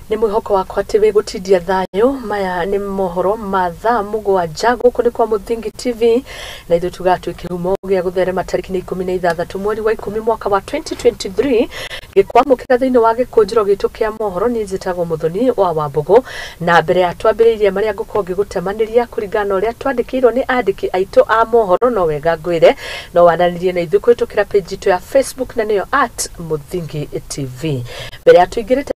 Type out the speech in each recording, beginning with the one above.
Nĩ mwĩhoko wakwa atĩ wĩ gũtindia thayũ. Maya nĩ mohoro ma thaa 7 gũkũ nĩ kwa Mũthingi TV, na ithuĩ tugaga twĩ kĩhumo gĩa gũtherema. Tarĩki nĩ 16 mweri wa 10 mwaka wa 2023. Gĩkwamũkĩra thĩinĩ wa gĩkũnjĩro gitũ kĩa mohoro, niĩ njĩtagwo Mũthoni wa Wambũgũ, na mbere ya twambĩrĩirie marĩa ngũkorwo ngĩgũtemanĩria kũringana na ũrĩa twandĩkĩirwo nĩ andĩki aitũ a mohoro, no wega ngwĩre no wananĩrie na ithuĩ kũhĩtũkĩra page itũ ya Facebook, na nĩyo @MũthingiTV. Mbere ya tũingĩrĩte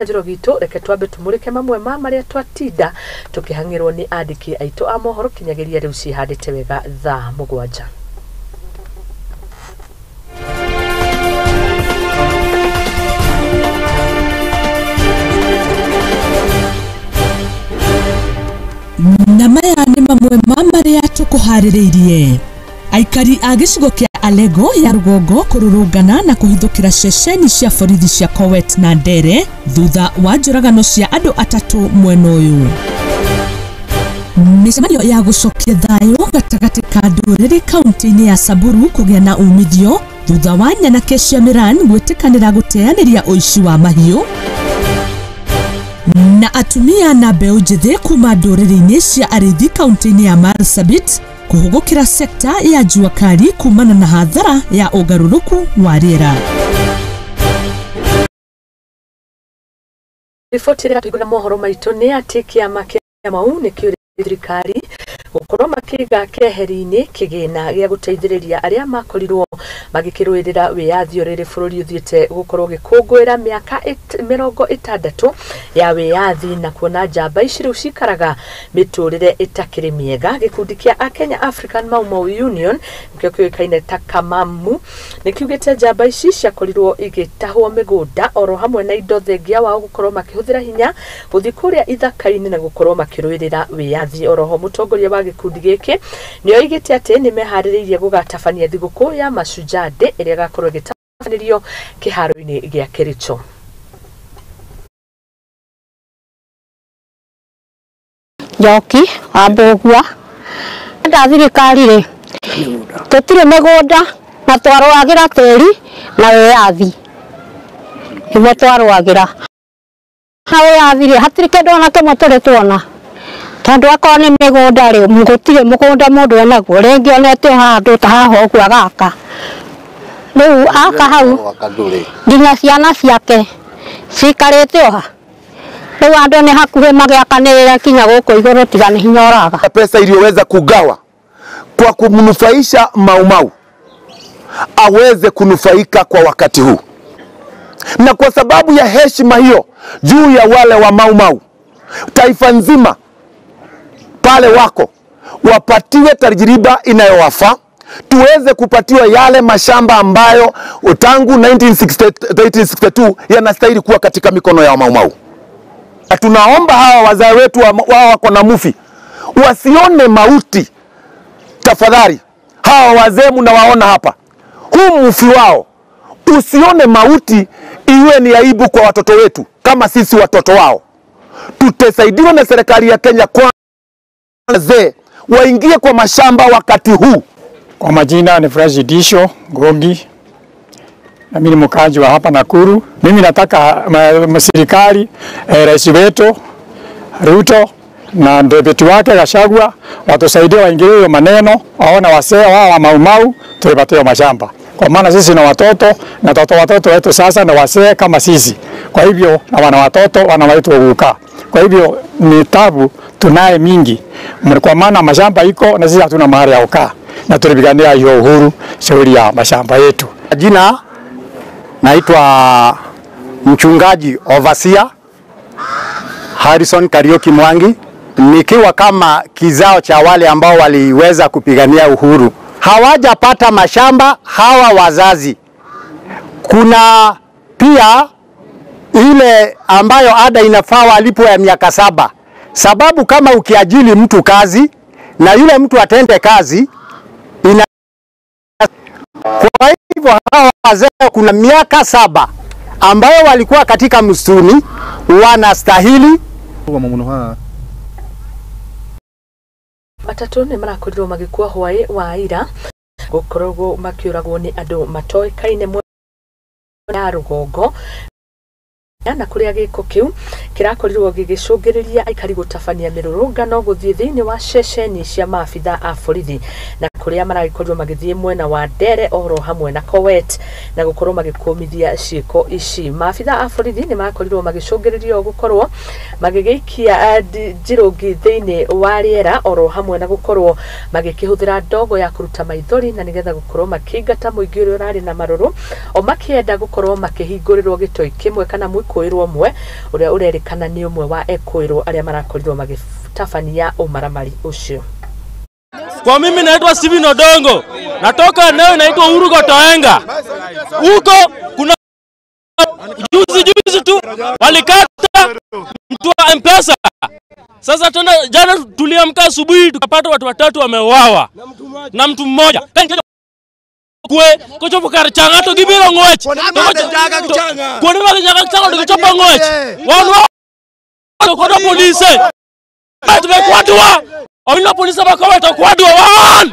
njĩro gitũ, reke twambe tumũrĩke mamwe ma marĩa twatinda tũkĩhang'ĩrwo nĩ andĩki aitũ a mohoro kinyageria rĩu cihandĩte wega thaa 7. Na maya nĩ mamwe ma marĩa tũkũharĩrĩirie. Aikari a gĩcigo kĩa Alego ya rũgongo kũrũrũngana na kũhithũkĩra ceceni cia borithi cia Kowet na Ndere thutha wa njũragano cia andũ 3 mwena ũyũ. Mĩcemanio ya gũcokia thayũ gatagatĩ ka ndũrĩrĩ kaunti-inĩ ya Samburu kũgĩa na umithio thutha wa nyanake cia Miran gwĩtĩkanĩra gũteanĩria ũici wa mahiũ. Na atumia na mbeũ njĩthĩ kuma ndũrĩrĩ-inĩ cia arĩithi kaunti-inĩ ya Marsabit kũhũgũkĩra sekta ya jua kali kumana na hathara ya ũgarũrũku wa rĩera. Riboti ĩrĩa tũigua na mohoro maitũ nĩ atĩ kĩama kĩa Mau nĩ kĩũrĩtie thirikari gũkorwo makĩiga keheri-inĩ kĩgĩna gĩa gũteithĩrĩria arĩa makorirwo magĩkĩrũĩrĩra wĩyathi rĩrĩ bũrũri ũthiĩte gũkorwo gĩkũngũĩra mĩaka 60 ya wĩyathi, na kuona njamba ici rĩu cikaraga mĩtũrĩre ĩtakĩrĩ mĩega. Gĩkundi kĩa Kenya African Mau Mau Union nĩkĩo kĩũĩkaine ta Kamamu nĩ kiugĩte njamba ici ciakorirwo igĩtahwo mĩgũnda oro hamwe na indo thengia wao gũkorwo makĩhũthĩra hinya gũthiĩ kũrĩa ithaka-inĩ na gũkorwo makĩrũĩrĩra wĩyathi. Oroho mũtongoria wa gĩkundi gĩkĩ nĩ oigĩte atĩ nĩ meharĩrĩirie gũgatabania thigũkũ ya Mashujaa Day ĩrĩa ĩgakorwo ĩgĩtabanĩrio kĩharo-inĩ gĩa Kericho. Njoki wa Mbũgua nda thirikari rĩ tũtirĩ mĩgũnda na twarũagĩra tĩri na wĩyathi nĩguo twarũagĩra na wĩyathi rĩ hatirĩ kĩndũ ona kĩmwe tũrĩ tuona tondũ akorwo nĩ mĩgũnda rĩ gũtirĩ mũgũnda mũndũ enaguo rĩngĩ onete handũ ta haha ũguo agaka rĩu aka hau nginya ciana ciake cikarĩte oha rĩu andũ nĩ hakuhĩ magĩakanĩrĩra kinya gũkũ igũrũ tiga nĩ hinya ũraga. Pesa iliyoweza kugawa kwa kumnufaisha Mau Mau aweze kunufaika kwa wakati huu, na kwa sababu ya heshima hiyo juu ya wale wa Mau Mau, taifa nzima pale wako wapatiwe tajriba inayowafaa, tuweze kupatiwa yale mashamba ambayo tangu 1962 yanastahili kuwa katika mikono ya Mau Mau. Tunaomba hawa wazee wetu wao wako na mufi wasione mauti tafadhali. Hawa wazee mnawaona hapa, huu mufi wao usione mauti iwe ni aibu kwa watoto wetu. Kama sisi watoto wao tutasaidiwa na serikali ya Kenya kwa wazee waingie kwa mashamba wakati huu. Kwa majina ni Fresh Disho Ngongi, na mimi ni mkazi wa hapa Nakuru. Mimi nataka serikali, rais wetu Ruto na deputy wake Gachagua watusaidie waingilie maneno, waone wasee wao wa Mau Mau tulipatie mashamba. Kwa maana sisi na watoto na watoto wetu sasa na wasee kama sisi. Kwa hivyo na wana watoto wana wetu kukaa. Kwa hivyo ni tabu tunaye mingi. Kwa maana mashamba iko na sisi hatuna mahali ya kukaa. Na tulipigania hiyo uhuru shauri ya mashamba yetu. Jina naitwa mchungaji Overseer Harrison Kariuki Mwangi, nikiwa kama kizao cha wale ambao waliweza kupigania uhuru. Hawajapata mashamba hawa wazazi. Kuna pia ile ambayo ada inafaa walipwe ya miaka 7. Sababu kama ukiajili mtu kazi na yule mtu atende kazi ina... Kwa hivyo hawa wazee kuna miaka 7 ambayo walikuwa katika msituni wanastahili. 3 nĩ marakorirwo magĩkua hwaĩ wa ira gũkoragwo makĩũragwo nĩ andũ matoĩkaine mwena ya rũgongo. Na kuria giko kiu kirakorirwo gigicungiriria aikari gutabania mirurungano guthie thiini wa ceceni cia maabitha a borithi na kuria maragikorirwo magithie mwena wa Ndere oro hamwe na Kowet na gukorwo magikumithia ciiko ici. Maabitha a borithi ni makorirwo magicungiririo gukorwo magigiikia njirungi thiini wa riera oro hamwe na gukorwo magikihuthira ndogo ya kuruta maithori na nigetha gukorwo makingata muingi uria urari na maruru o makienda gukorwo makihingũrĩrwo gĩtoi kĩmwe kana mwĩkũĩrwo ũmwe ũrĩa ũrerĩkana nĩ ũmwe wa ekũĩrwo arĩa marakorirwo magĩtabania ũmaramari ũcio. Kwa mimi naitwa Steven Odongo, natoka eneo inaitwa Uhuru Gotoenga. Huko kuna juzi juzi tu walikata mtu wa M-Pesa. Sasa tena jana tuliamka asubuhi tukapata watu watatu wameuawa na mtu mmoja. Kwe kochopo kar changa to gibiro ng'wech. Kuonde mag changa to gichopo ng'wech. Wan kodo polise. Tumekwadwa. Owino polisi bako kwadwa wan.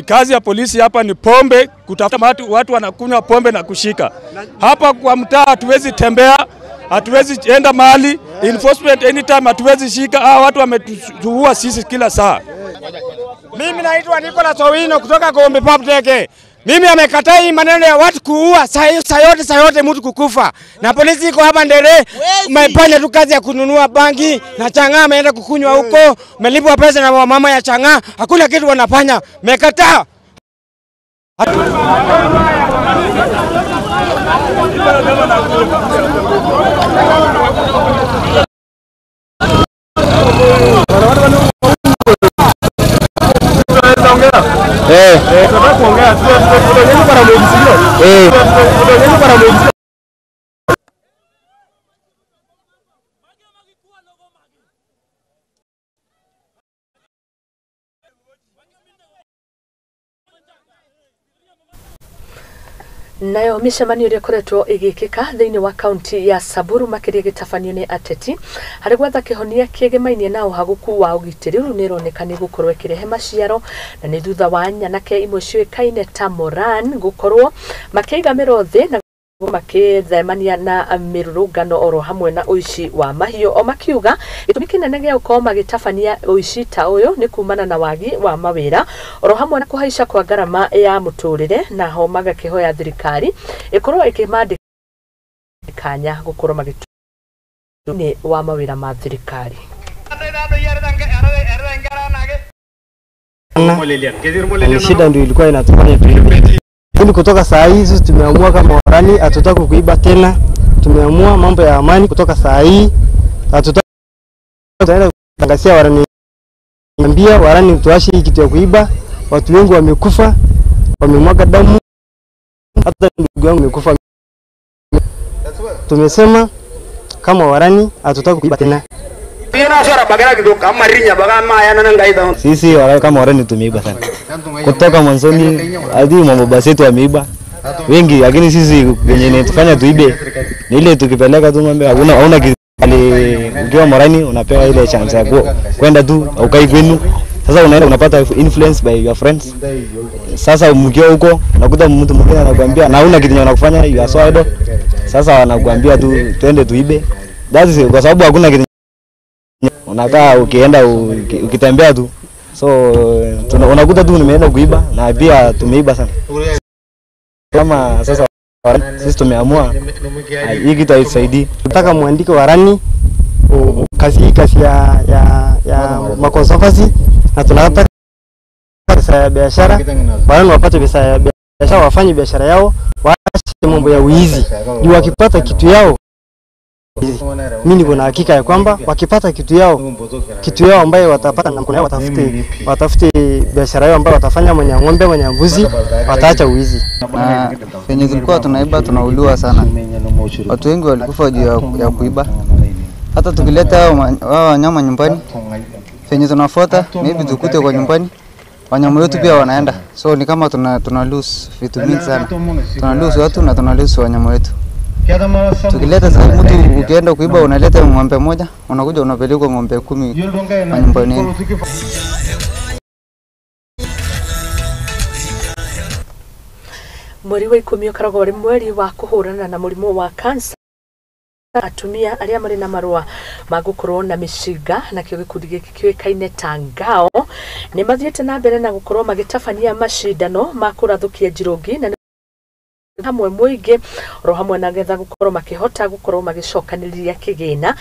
Kazi ya polisi hapa ni pombe, kutafuta watu wanakunywa pombe na kushika. Hapa kwa mtaa hatuwezi tembea, hatuwezi enda mahali, enforcement anytime hatuwezi shika. Hawa watu wametuua sisi kila saa. Mimi naitwa Nicholas Owino kutoka Gombe Pub. Mimi amekataa hii maneno ya watu kuua, saa yote mtu kukufa. Na polisi iko hapa Ndere, umefanya tu kazi ya kununua bangi na chang'aa ameenda kukunywa huko, umelipwa pesa na mama ya chang'aa, hakuna kitu wanafanya. Mekataa. Nayo micemanio ĩrĩa ĩkoretwo ĩgĩkĩka thĩinĩ wa kaunti ya Samburu makĩria gĩtabanio nĩ ateti harĩ gwetha kĩhonia kĩgĩmainie na ũhagũku wa ũgitĩri rĩu nĩ ĩroneka nĩ gũkorwo ĩkĩrehe maciaro na nĩ thutha wa nyanake imwe ciũĩkaine ta Moran gũkorwo makĩiga mĩro thĩ na makĩthemania na mĩrũrũngano oro hamwe na ũici wa mahiũ o makiuga gĩtũmi kĩnene gĩa gũkorwo magĩtabania ũici ta ũyũ nĩ kumana na wagi wa mawĩra oro hamwe na kũhaica kwa ngarama ya mũtũrĩre naho magakĩhoya thirikari ĩkorwo ĩkĩmandĩka kanya gũkorwo magĩtũni wa mawĩra ma thirikari. Shida ndio ilikuwa inatufanya tuibe. Lakini kutoka saa hii sisi tumeamua kama Warani hatutaki kuiba tena. Tumeamua mambo ya amani kutoka saa hii. Hatutaki kutangazia Warani. Ambia Warani tuache hii kitu ya kuiba. Watu wengi wamekufa, wamemwaga damu. Hata ndugu yangu amekufa. Tumesema kama Warani hatutaki kuiba tena. Sisi kama Warani tumeiba sana. Kutoka mwanzoni hadi mambo yetu wameiba wengi, lakini sisi wenye inatufanya tuibe ni ile tukipeleka tu ng'ombe hakuna hauna kile. Ukiwa Morani unapewa ile chance ya kwenda tu ukai kwenu. Sasa unaenda unapata influence by your friends. Sasa mkiwa huko unakuta mtu mwingine anakuambia na huna kitu unakufanya, you are so idle. Sasa wanakuambia tu twende tuibe. That is kwa sababu hakuna kitu unakaa ukienda ukitembea tu. So unakuta tu nimeenda kuiba na pia tumeiba sana. Kama sasa sisi tumeamua hii kitu haisaidii. Nataka muandike Warani kazi ya makonservancy na tunataka pesa ya biashara. Warani wapate pesa ya biashara, wafanye biashara yao, waache mambo ya wizi. Juu wakipata kitu yao, mimi niko na hakika ya kwamba wakipata kitu yao ambayo watapata na mkono yao, watafute biashara yao ambayo watafanya, mwenye ng'ombe mwenye mbuzi, wataacha uwizi. Na penye tulikuwa tunaiba tunauliwa sana. Watu wengi walikufa juu ya kuiba. Hata tukileta hao wanyama nyumbani, penye tunafuata maybe tukute kwa nyumbani, wanyama wetu pia wanaenda. So ni kama tuna lose vitu mingi sana. Tuna lose watu na tuna lose wanyama wetu. Tukileta sasa mtu ukienda kuiba unaleta ng'ombe moja, unakuja unapelekwa ng'ombe 10 nyumbani. Mweri wa 10 ũkoragwo ũrĩ mweri wa kũhũrana na mũrimũ wa cancer Atumia arĩa marĩ na marũa ma gũkorwo na mĩcinga, nakĩo gĩkundi gĩkĩ kĩũĩkaine ta Ngao, nĩ mathiĩte na mbere na gũkorwo magĩtabania macindano ma kũrathũkia njirũngi na hamwe mũingĩ oro hamwe na getha gũkorwo makĩhota gũkorwo magĩcokanĩrĩria kĩgĩna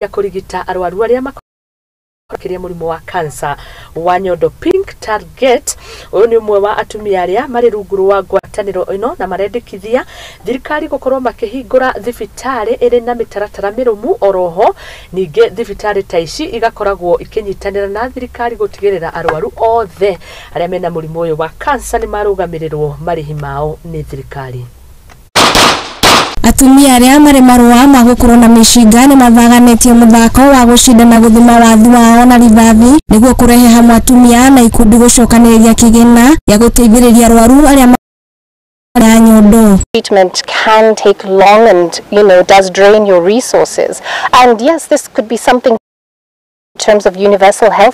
gĩa kũrigita arwaru arĩa makĩria mũrimũ wa kansa wa nyondo. Pink Target ũyũ nĩ ũmwe wa atumia arĩa marĩ rungu rwa ngwatanĩro ĩno na marendekithia thirikari gũkorwo makĩhingũra thibitarĩ ĩrĩ na mĩtaratara mĩrũmu, oroho ningĩ thibitarĩ ta ici igakoragwo ikĩnyitanĩra na thirikari gũtigĩrĩra arwaru othe arĩa mena mũrimũ ũyũ wa kansa nĩ marũgamĩrĩrwo marĩhi mao nĩ thirikari. Atumia arĩa marĩ marũa ma gũkorwo na mĩcinga nĩ mathaganĩtie mũthako wa gũcindana gũthima wathi wao na rithathi nĩguo kũrehe hamwe atumia na ikundi gũcokanĩrĩria kĩgĩna gĩa gũteithĩrĩria arwaru arĩa marĩ nyondo. Treatment can take long and does drain your resources, and yes, this could be something in terms of universal health.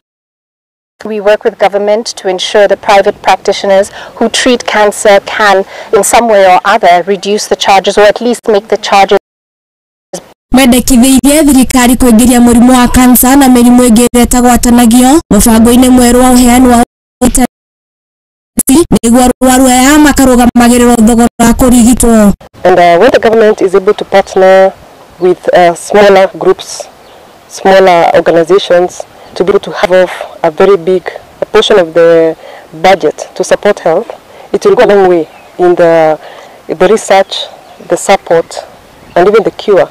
We work with government to ensure that private practitioners who treat cancer can, in some way or other, reduce the charges or at least make the charges. Mendekithĩirie thirikari kũingĩria mũrimũ wa kansa na mĩrimũ ĩngĩ ĩrĩa ĩtagwatanagio mũbango-inĩ mwerũ wa ũheani wa ũrigitani nĩguo arwaru aya makarũgamagĩrĩrwo thogora wa kũrigitwo. And when the government is able to partner with smaller groups, smaller organizations, to be able to have off a very big a portion of the budget to support health, it will go a long way in the research, the support, and even the cure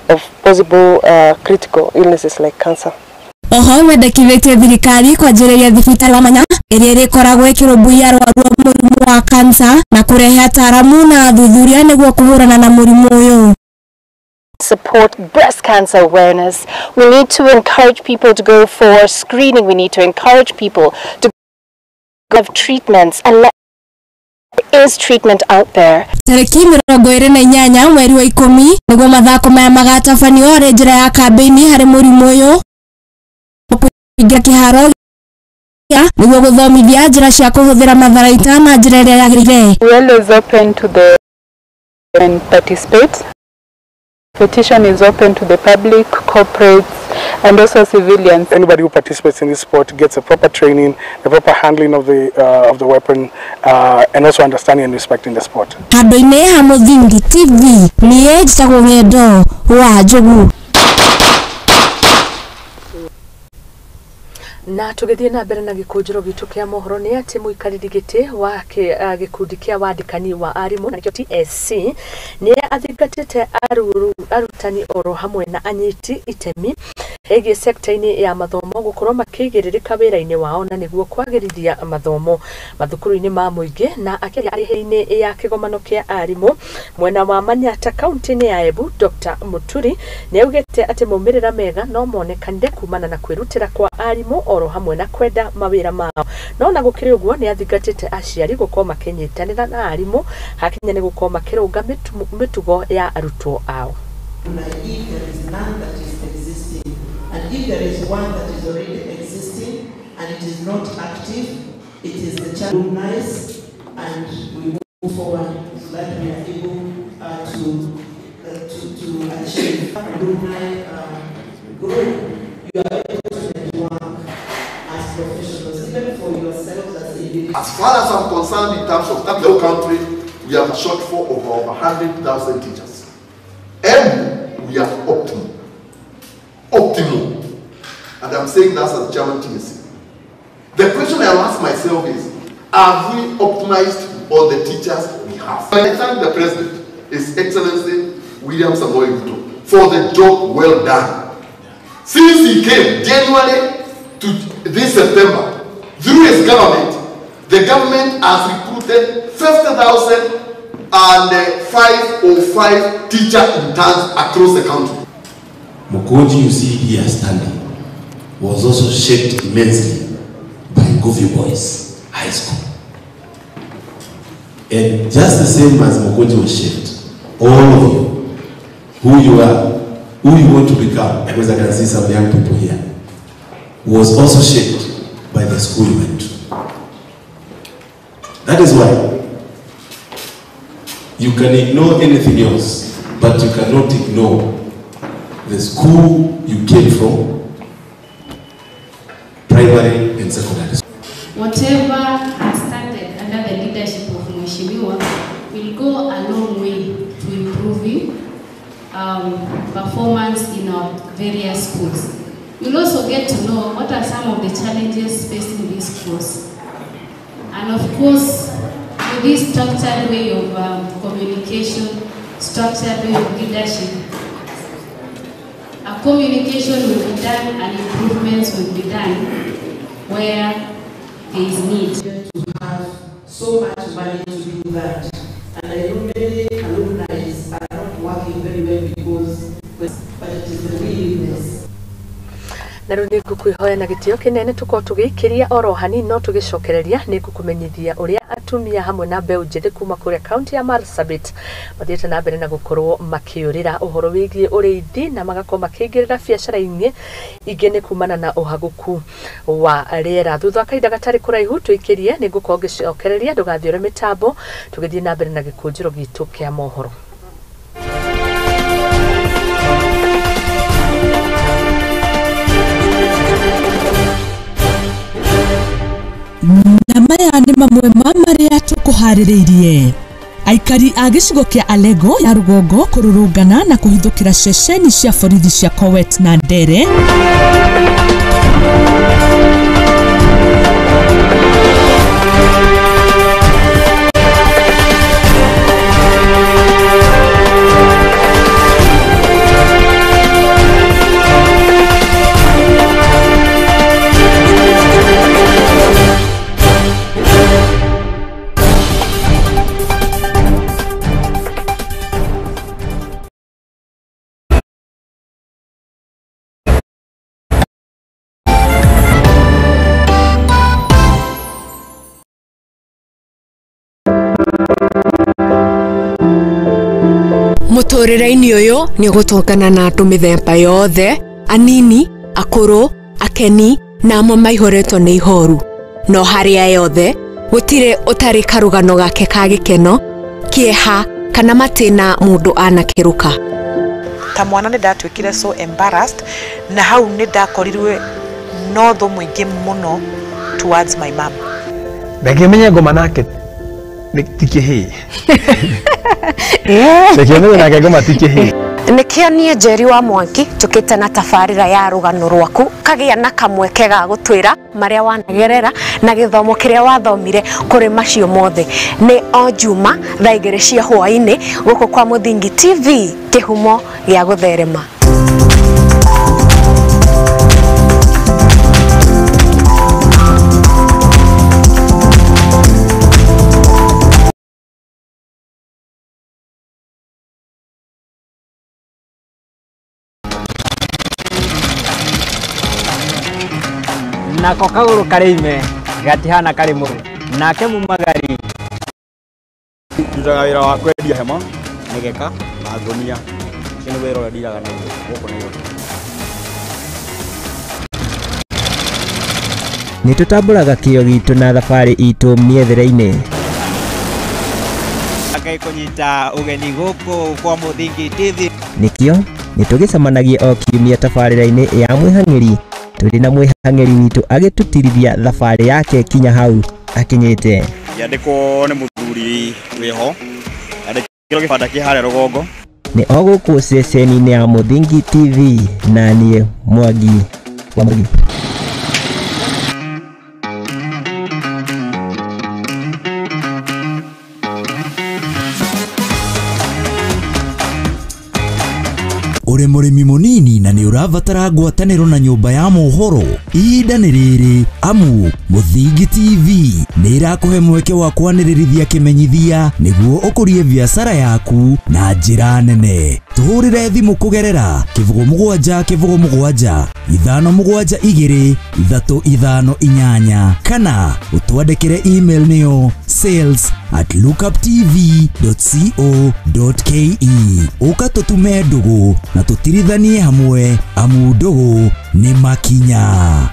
of possible critical illnesses like cancer. Oho mendekithĩtie thirikari kwanjĩrĩria thibitarĩ wa mwanya ĩrĩa ĩrĩkoragwo ĩkĩrũmbũiya arwaru a mũrimũ wa kansa na kũrehe ataaramu na athuthuria nĩguo kũhũrana na mũrimũ ũyũ. Support breast cancer awareness. We need to encourage people to go for screening. We need to encourage people to have treatments, and there is treatment out there. Tarĩki 28 mweri wa 10 nĩguo mathako maya magatabanio arĩ njĩra ya kambĩini harĩ mũrimũ ũyũ kũingĩra kĩharo nĩguo gũthomithia njĩra cia kũhũthĩra matharaita na njĩra ĩrĩa yagĩrĩire. We always open to the and participate. Petition is open to the public, corporates, and also civilians. Anybody who participates in this sport gets a proper training, the proper handling of the weapon, and also understanding and respecting the sport. Handũ-inĩ ha Mũthingi TV, niĩ njĩtagwo Ng'endo wa Njogu. Na tũgĩthiĩ na mbere na gĩkũnjĩro gitũ kĩa mohoro nĩ atĩ mũikarĩri gĩtĩ wa gĩkundi kĩa wandĩkani wa arimũ na nĩkĩo TSC nĩ athingatĩte arutani oro hamwe na anyiti itemi ĩgiĩ sekta-inĩ ya mathomo gũkorwo makĩigĩrĩrĩka wĩra-inĩ wao na nĩguo kwagĩrithia mathomo mathukuru-inĩ ma mũingĩ. Na akĩaria arĩ-inĩ ya kĩgomano kĩa arimũ mwena wa Manyatta kaunti-inĩ ya Embu, Dr. Muturi nĩ augĩte atĩ maumĩrĩra mega no monekanire kumana na kwĩrutĩra kwa arimũ oro hamwe na kwenda mawĩra mao. No na gũkĩrĩ ũguo nĩ athingatĩte aciari gũkorwo makĩnyitanĩra na arimũ hakinya nĩ gũkorwo makĩrũnga mĩtugo ya arutwo ao. If there is none that is existing, and if there is one that is already existing and it is not active, it is the child nice, and we move forward so that we are able to achieve alumni group. You are able to network as professionals, even for yourselves as individuals. As far as I'm concerned, in terms of the country, we have a shortfall of over 100,000 teachers. And we are optimal. Optimal. And I'm saying that as chairman TSC. The question I ask myself is, have we optimized all the teachers we have? I thank the President, His Excellency William Samoei Ruto, for the job well done. Since he came, January to this September, through his government, the government has recruited 50,505 teacher interns across the country. Mukunji you see here standing was also shaped immensely by Nguvi Boys High School. And just the same as Mukunji was shaped, all of you, who you are, who you want to become, because I can see some young people here, was also shaped by the school you went to. That is why you can ignore anything else, But you cannot ignore the school you came from, primary and secondary. Whatever has started under the leadership of Mheshimiwa will go a long way to improving performance in our various schools. You'll also get to know what are some of the challenges facing these schools. And of course, with this structured way of communication, structured way of leadership, a communication will be done and improvements will be done where there is need. To have so much money to do that. And I know many alumni are not working very well because, but it is the willingness. Na rĩu nĩ ngũkwĩhoya na gĩtĩo kĩnene tũkorwo tũgĩikĩria oro hanini no tũgĩcokereria nĩ ngũkũmenyithia ũrĩa atumia hamwe na mbeũ njĩthĩ kuma kũrĩa kaunti ya Marsabit mathiĩte na mbere na gũkorwo makĩũrĩra ũhoro wĩgiĩ ũrĩithi na magakorwo makĩingĩrĩra biacara-inĩ ingĩ nĩ kumana na ũhagũku wa rĩera. Thutha wa kahinda gatarĩ kũraihu tũikĩrie nĩ ngũkorwo ngĩcokereria, ndũgathiũre mĩtambo tũgĩthiĩ na mbere na gĩkũnjĩro gitũ kĩa mohoro. Na maya nĩ mamwe ma marĩa tũkũharĩrĩirie. Aikari a gĩcigo kĩa Alego ya rũgongo kũrũrũngana na kũhithũkĩra ceceni cia borithi cia Kowet na Ndere. Mũtũrĩre-inĩ ũyũ nĩ ũgũtũngana na andũ mĩthemba yothe, anini, akũrũ, akeni na amwe maihũrĩtwo nĩ ihoru. No harĩa yothe gũtirĩ ũtarĩ karũgano gake ka gĩkeno, kĩeha kana matĩna mũndũ anakĩrũka. Ta mwana nĩ ndatuĩkire so embarrassed na hau nĩ ndakorirwe no thũ mũingĩ mũno towards my mom. Ndangĩmenya ngoma nake ti kĩhĩĩ. Ndangĩmenya nake ngoma ti kĩhĩĩ. Nĩkĩo niĩ Njeri wa Mwangi njũkĩte na tabarĩra ya rũgano rwaku kagĩa na kamweke ga gũtwĩra marĩa wanagerera na gĩthomo kĩrĩa wathomire kũrĩ macio mothe. Nĩ o Juma thaa 2 cia hwaĩ-inĩ gũkũ kwa Mũthingi TV, kĩhumo gĩa gũtherema. Nako kagũrũ karĩ ime gatihana karĩ mũrũ nake mumagari. Ndutaga wĩra wa kwendia hema, mĩgeka na ngũnia. Ũcio nĩ wĩra ũrĩa ndiraga naguo gũkũ Nairobi. Nĩ tũtambũraga kĩo gitũ na thabarĩ itũ mĩethere-inĩ. Ngai kũnyita ũgeni gũkũ kwa Mũthingi TV. Nĩkĩo nĩ tũgĩcemanagia o kiumia tabarĩra-inĩ ya mwĩhang'ĩri tũrĩ na mwĩhang'ĩri witũ agĩtũtirithia thabarĩ yake kinya hau akinyĩte. Yandĩkwo nĩ mũthuri wĩho, yandĩkĩrwo gĩbanda kĩ harĩa rũgongo. Nĩ o gũkũ ceceni-inĩ ya Mũthingi TV na niĩ Mwangi wa Mũrĩmi. Ũrĩ mũrĩmi mũnini na nĩ ũrabatara ngwatanĩro na nyũmba ya mohoro, ihinda nĩ rĩrĩ amu Mũthingi TV nĩ ĩrakũhe mweke wa kwanĩrĩrithia kĩmenyithia nĩguo ũkũrie biacara yaku na njĩra nene. Tũhũrĩre thimũ kũgerera 07 07 5 7 2 3 5 8 kana ũtwandĩkĩre email nĩyo sales@lookuptv.co.ke. Ũka tũtume ndũgũ na tũtirithanie hamwe amu ndũgũ nĩ makinya.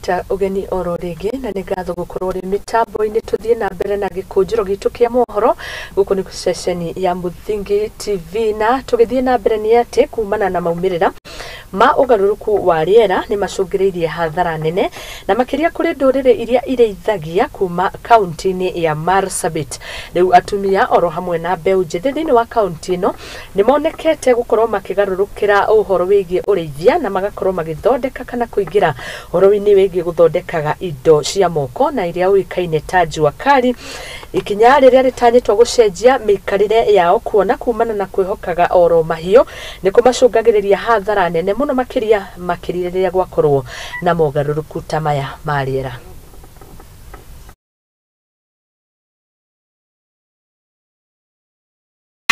Ngũkũnyita ũgeni oro rĩngĩ na nĩ ngatho gũkorwo ũrĩ mĩtambo-inĩ. Tũthiĩ na mbere na gĩkũnjĩro gitũ kĩa mohoro gũkũ nĩ ceceni ya Mũthingi TV, na tũgĩthiĩ na mbere nĩ atĩ kumana na maumĩrĩra ma ũgarũrũku wa rĩera nĩ macũngĩrĩirie hathara nene na makĩria kũrĩ ndũrĩrĩ iria irĩithagia kuma kaunti-inĩ ya Marsabit. Rĩu atumia oro hamwe na mbeũ njĩthĩ thĩinĩ wa kaunti ĩno nĩ monekete gũkorwo makĩgarũrũkĩra ũhoro wĩgiĩ ũrĩithia na magakorwo magĩthondeka kana kũingĩra ũhoro-inĩ wĩgiĩ gũthondekaga indo cia moko na iria ũĩkaine ta jua kali, ikinya rĩrĩa rĩtanyĩtwo gũcenjia mĩikarĩre yao kuona kumana na kwĩhokaga oro mahiũ nĩ kũmacũngagĩrĩria hathara nene mũno makĩria rĩrĩa gwakorwo na mogarũrũku ta maya ma rĩera.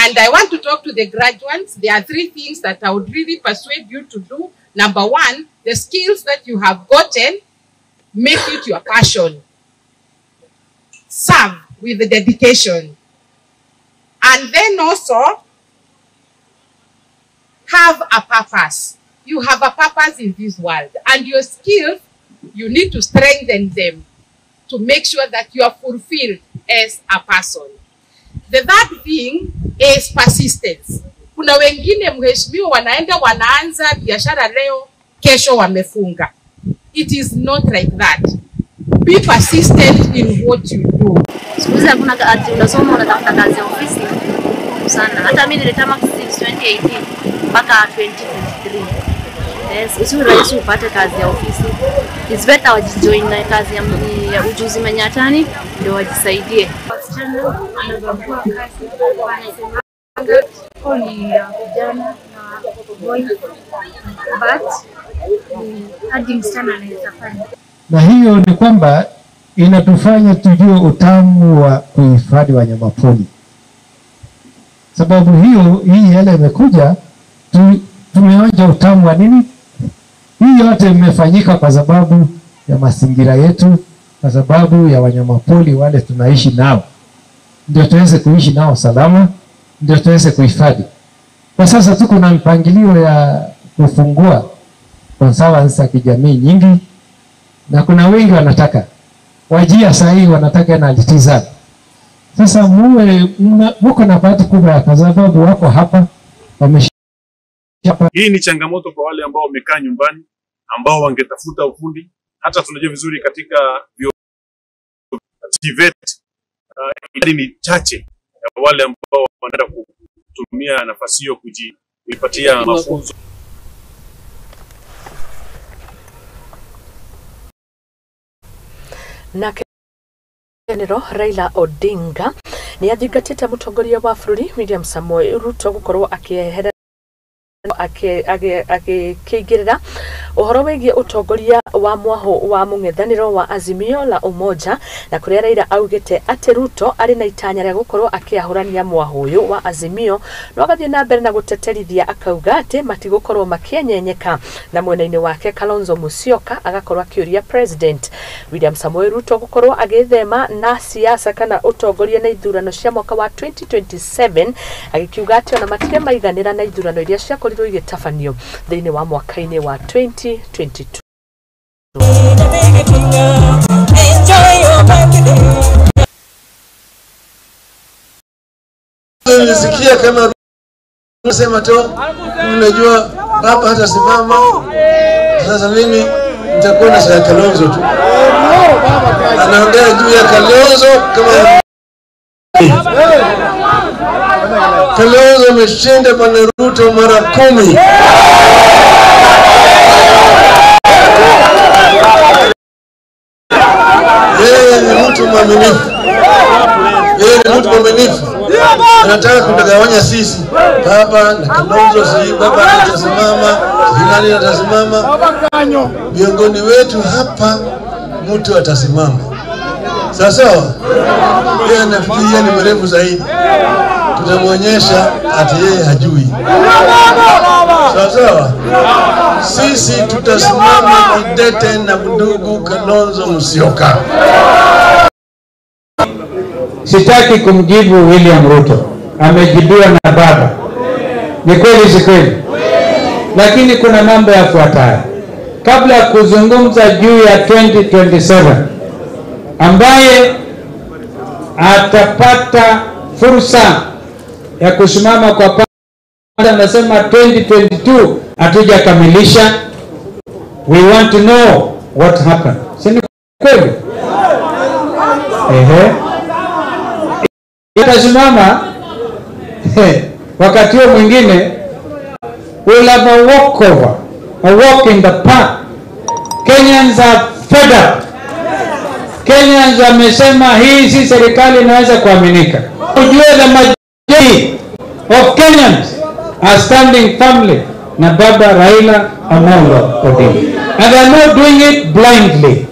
And I want to talk to the graduates. There are three things that I would really persuade you to do. Number one, the skills that you have gotten, make it your passion. Serve with the dedication. And then also, have a purpose. You have a purpose in this world. And your skills, you need to strengthen them to make sure that you are fulfilled as a person. The third thing is persistence. Kuna wengine mheshimiwa wanaenda wanaanza biashara leo, kesho wamefunga. It is not like that. Be persistent in what you do. Siku hizi hakuna ati unasoma unatafuta kazi ya ofisi sana. Hata mimi nilitama since 2018 mpaka 2023. Yes, sio rahisi upate kazi ya ofisi. It's better wajijoin na kazi ya ujuzi manyatani ndio wajisaidie. Wasichana wanabagua kazi, wanasemanga ni vijana na boy, but hadi msichana anaweza fanya. Na hiyo ni kwamba inatufanya tujue utamu wa kuhifadhi wanyamapori. Sababu hiyo hii hela imekuja, tumeonja utamu wa nini? Hii yote imefanyika kwa sababu ya mazingira yetu, kwa sababu ya wanyamapori wale tunaishi nao. Ndio tuweze kuishi nao salama, ndio tuweze kuhifadhi. Kwa sasa tuko na mpangilio ya kufungua conservancy za kijamii nyingi, na kuna wengi wanataka wajia sahihi, wanataka na alitiza. Sasa muwe mko na bahati kubwa kwa sababu wako hapa wamesha. Hii ni changamoto kwa wale ambao wamekaa nyumbani, ambao wangetafuta ufundi. Hata tunajua vizuri katika TVET idadi ni chache ya wale ambao wanaenda kutumia nafasi hiyo kujipatia mafunzo. Na General Raila Odinga ni athingatĩte mũtongoria wa bũrũri William Samoei Ruto gũkorwo akĩehera akĩingĩrĩra ũhoro wĩgiĩ ũtongoria wa mwaho wa mũng'ethanĩro wa Azimio la Umoja, na kũrĩa Raila augĩte atĩ Ruto arĩ na itanya rĩa gũkorwo akĩahũrania mwaho ũyũ wa Azimio, no agathiĩ na mbere na gũteterithia akauga atĩ matigũkorwo makĩenyenyeka. Na mwena-inĩ wake Kalonzo Musyoka agakorwo akĩũria President William Samoei Ruto gũkorwo agĩthema na siasa kana ũtongoria na ithurano cia mwaka wa 2027, agĩkiuga atĩ ona matirĩ maiganĩra na ithurano iria ciakorirwo igĩtabanio thĩinĩ wa mwaka-inĩ wa 2022. Nilisikia kama sema tu, unajua baba hata simama. Sasa mimi nitakuwa na shaka Kalonzo tu. Anaongea juu ya Kalonzo kama Kalonzo ameshinda Bwana Ruto mara 10. Yeye ni mtu mwaminifu. Yeye ni mtu mwaminifu. Anataka kutugawanya sisi. Baba na Kalonzo, si baba atasimama, nani atasimama? Miongoni wetu hapa mtu atasimama. Sawa sawa? Yeye anafikiria ni mrefu zaidi. Tutamuonyesha ati yeye hajui. Sawa sawa? Sisi tutasimama kidete na ndugu Kalonzo Musyoka. Sitaki kumjibu William Ruto, amejibiwa na baba. Ni kweli si kweli? Lakini kuna mambo yafuatayo. kabla ya kuzungumza juu ya 2027, ambaye atapata fursa ya kusimama kwa pande, anasema 2022 hatujakamilisha. We want to know what happened. Si ni kweli? Ehe. Itasimama wakati huo mwingine, we'll have a walkover, a walk in the park. Kenyans are fed up. Kenyans wamesema hii si serikali inaweza kuaminika. Ujue the majority of Kenyans are standing firmly na Baba Raila Amolo Odinga. And they are not doing it blindly.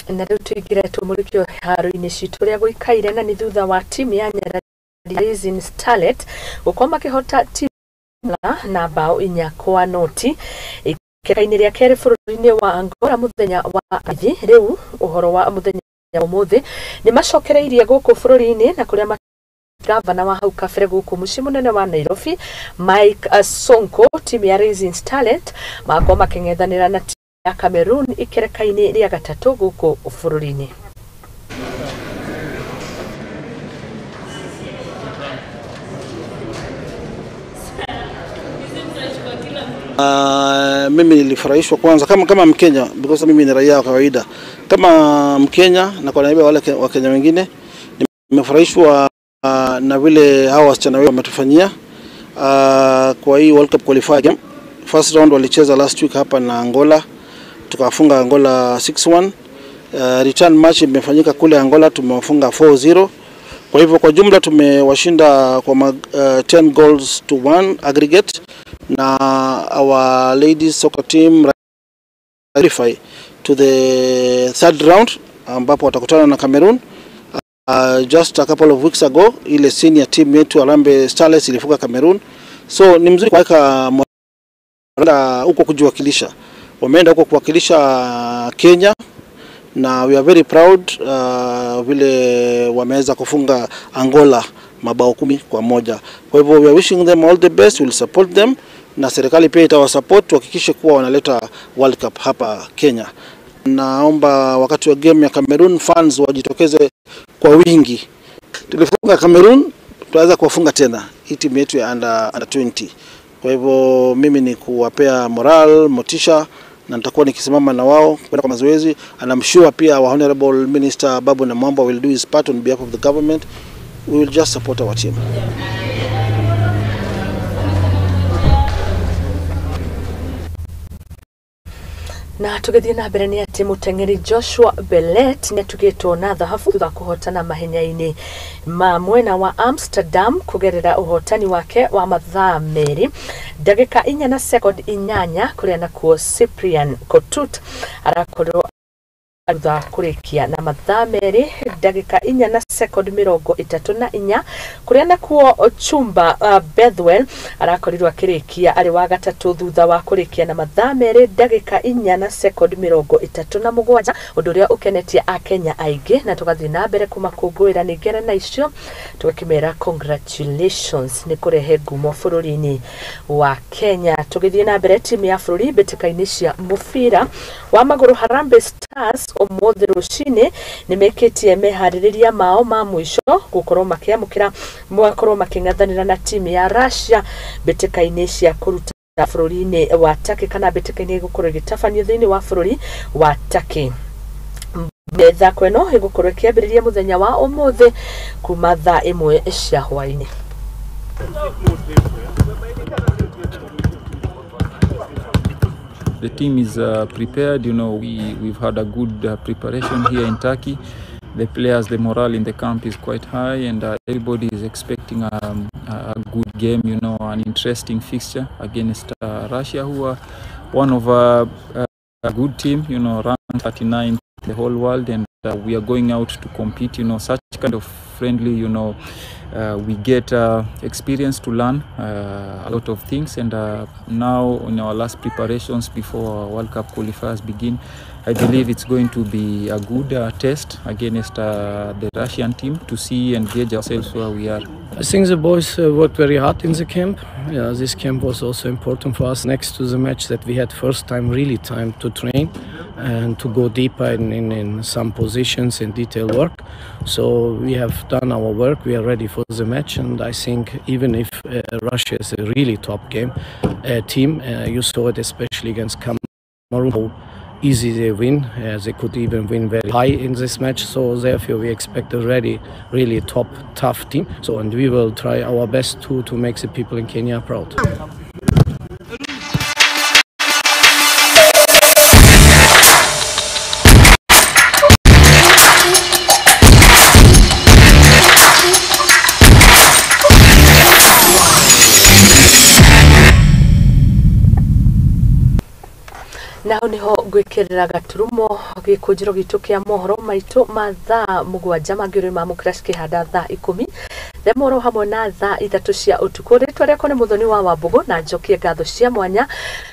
Na rĩu tũingĩre tũmũrĩkio haro-inĩ citũ ũrĩa gũikaire, na nĩ thutha wa timu ya Nyarari Rising Starlet gũkorwo makĩhota timu na bao 4-0 ikereka-inĩ rĩa kerĩ bũrũri-inĩ wa Angola mũthenya wa athi. Rĩu ũhoro wa mũthenya wa ũmũthĩ nĩ macokereirie gũkũ bũrũri-inĩ, na kũrĩa gavana wa hau kabere gũkũ mũciĩ mũnene wa Nairobi Mike Sonko, timu ya Rising Starlet magakorwo makĩng'ethanĩra na ya Cameroon ikereka-inĩ rĩa gatatũ gũkũ bũrũri-inĩ. Mimi nilifurahishwa kwanza kama Mkenya, because mimi ni raia wa kawaida. Kama Mkenya na kwa niaba wale Wakenya wengine, nimefurahishwa na vile hawa wasichana wetu wametufanyia kwa hii World Cup qualifier game. First round walicheza last week hapa na Angola, tukafunga Angola 6-1. Return match imefanyika kule Angola, tumewafunga 4-0. Kwa hivyo kwa jumla tumewashinda kwa 10-1 aggregate, na our ladies soccer team qualify to the third round ambapo watakutana na Cameroon. Just a couple of weeks ago ile senior team yetu Harambee Starlets ilifunga Cameroon. So ni mzuri kuweka huko kujiwakilisha. Wameenda huko kuwakilisha Kenya, na we are very proud vile wameweza kufunga Angola mabao 10-1. Kwa hivyo we are wishing them all the best, we will support them, na serikali pia itawasupport tuhakikishe kuwa wanaleta World Cup hapa Kenya. Naomba wakati wa game ya Cameroon fans wajitokeze kwa wingi. Tulifunga Cameroon, tutaweza kuwafunga tena hii timu yetu ya under 20. Kwa hivyo mimi ni kuwapea moral, motisha, na nitakuwa nikisimama na wao kwenda kwa mazoezi. And I'm sure pia our Honorable Minister Ababu Namwamba will do his part on behalf of the government. We will just support our team. Na tũgĩthiĩ na mbere nĩ atĩ mũteng'eri Joshua Bellet nĩ atugĩtwo na thahabu thutha kũhotana mahenya-inĩ ma mwena wa Amsterdam kũgerera ũhotani wake wa mathaa 2 ndagĩka 4 na sekondi 8, kũrĩa nakuo Cyprian Kotut arakorirwo thutha kũrĩkia na mathaa 2 ndagĩka 4 na sekondi 34, kũrĩa nakuo Chumba Bethwell arakorirwo akĩrĩkia arĩ wa gatatũ thutha wa kũrĩkia na mathaa 2 ndagĩka 4 na sekondi 37, ũndũ ũrĩa ũkenetie Akenya aingĩ. Na tũgathiĩ na mbere kũmakũngũĩra nĩ ngerenwa icio, tũgakĩmera congratulations nĩ kũrehe ngumo bũrũri-inĩ wa Kenya. Tũgĩthiĩ na mbere, timu ya bũrũri mbĩtĩka-inĩ cia mũbira wa magũrũ Harambee Stars ũmũthĩ rũcinĩ nĩ mekĩtie meharĩrĩria mao ma mũico gũkorwo makĩamũkĩra magakorwo makĩng'ethanĩra na timu ya Russia mbĩtĩka-inĩ cia kũruta bũrũri-inĩ wa Turkey, kana mbĩtĩka-inĩ ĩgũkorwo ĩgĩtabanio thĩinĩ wa bũrũri wa Turkey. Mĩthako ĩno ĩgũkorwo ĩkĩambĩrĩria mũthenya wa ũmũthĩ kuma thaa 1 cia hwaĩ-inĩ. The team is prepared. You know, we've had a good preparation here in Turkey. The players, the morale in the camp is quite high, and everybody is expecting a good game, you know, an interesting fixture against Russia, who are one of a good team, you know, ranked 39th in the whole world, and we are going out to compete, you know, such kind of friendly, you know, We get experience to learn a lot of things, and now in our last preparations before our World Cup qualifiers begin, I believe it's going to be a good test against the Russian team to see and gauge ourselves where we are. I think the boys worked very hard in the camp. Yeah, this camp was also important for us next to the match that we had first time really time to train and to go deeper in some positions and detail work. So we have done our work, we are ready for the match, and I think even if Russia is a really top game team, you saw it especially against Cameroon, how easy they win. They could even win very high in this match, so therefore we expect a really, really top, tough team. So, and we will try our best to make the people in Kenya proud. Naho niho gwikirira gaturumo gikunjiro gitu kia mohoro maitu ma thaa 7 mangĩrĩ ma mukira cikihanda thaa 10 themoro hamwe na thaa 3 cia utuku. Ritwa rĩakwa nĩ Muthoni wa Wambugu na njokie ngatho cia mwanya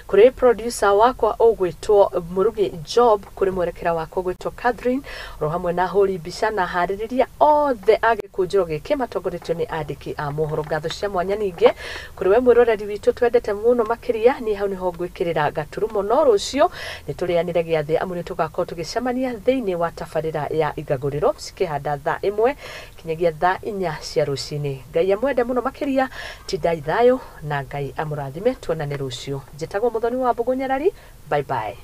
kuri producer wakwa ũgwĩtwo Murugi Job, kuri mwerekera wakwa ũgwĩtwo Catherine, ro hamwe na hũri mbica na harĩrĩria othe a gĩkũnjĩro gĩkĩ matongoretio nĩ andĩki a mohoro. Ngatho cia mwanya ningĩ kuri we mwĩroreri witũ twendete mũno makĩria. Niĩ hau nĩho ngwĩkĩrĩra gaturumo, no rũciũ nĩ tũrĩanĩre gĩathĩ amu nĩ tũgakorwo tũgĩcemania thĩinĩ wa tabarĩra ya igagũrĩro cikĩhanda thaa 1 kinyagia thaa 4 cia rũcinĩ. Ngai amwende mũno makĩria, tindai thayũ na Ngai amũrathime. Tuonane rũciũ. Njĩtagwo Muthoni wa Wambugu Nyarari. Bye bye.